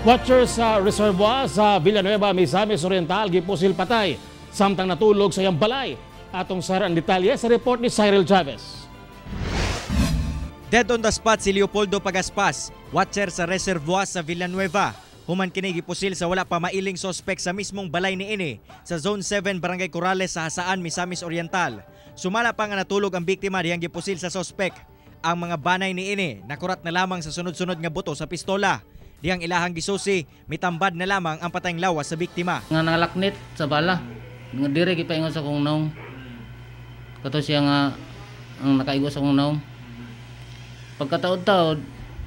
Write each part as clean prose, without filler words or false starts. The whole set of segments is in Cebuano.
Watcher sa reservoir sa Villanueva, Misamis Oriental, gipusil patay samtang natulog sa iyang balay. Atong saran ang detalye sa report ni Cyril Chavez. Dead on the spot si Leopoldo Pagaspas, watcher sa reservoir sa Villanueva. Human kini gipusil sa wala pa mailing sospek sa mismong balay niini sa Zone 7, Barangay Corrales sa Jasaan, Misamis Oriental. Sumala pa nga natulog ang biktima dihang gipusil sa sospek. Ang mga banay niini nakurat na lamang sa sunod-sunod nga buto sa pistola. Dihang ilahang gisusi, mitambad na lamang ang patayng lawas sa biktima. Nga nalaknit sa bala. Nga dire gipaingon sa akong naong. Kato siya nga ang nakaigo sa akong naong. Pagkataod-taod,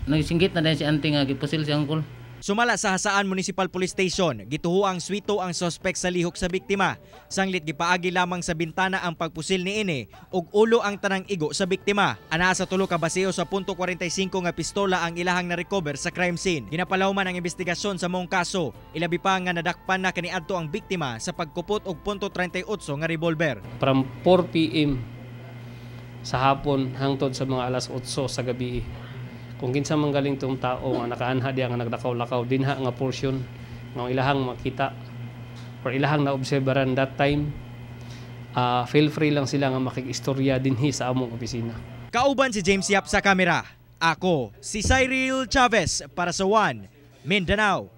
nagsinggit na din si auntie nga gipusil si uncle. Sumala sa Jasaan Municipal Police Station, gituhoang swito ang sospek sa lihok sa biktima. Sanglit gipaagi lamang sa bintana ang pagpusil niini ug ulo ang tanang igo sa biktima. Anaa sa tulo ka basiyo sa .45 nga pistola ang ilahang na-recover sa crime scene. Ginapalawman ang investigasyon sa maong kaso. Ilabi pa nga nadakpan na kaniadto ang biktima sa pagkupot og .38 nga revolver. From 4 p.m. sa hapon hangtod sa mga alas 8 sa gabi. Kung kinsa man galing tong tao nga nakaanha diya nga naglakaw-lakaw dinha nga portion nga ilahang makita or ilahang naobserbaran that time, feel free lang sila nga makig-istorya dinhi sa among opisina. Kauban si James Yap sa kamera. Ako si Cyril Chavez para sa One Mindanao.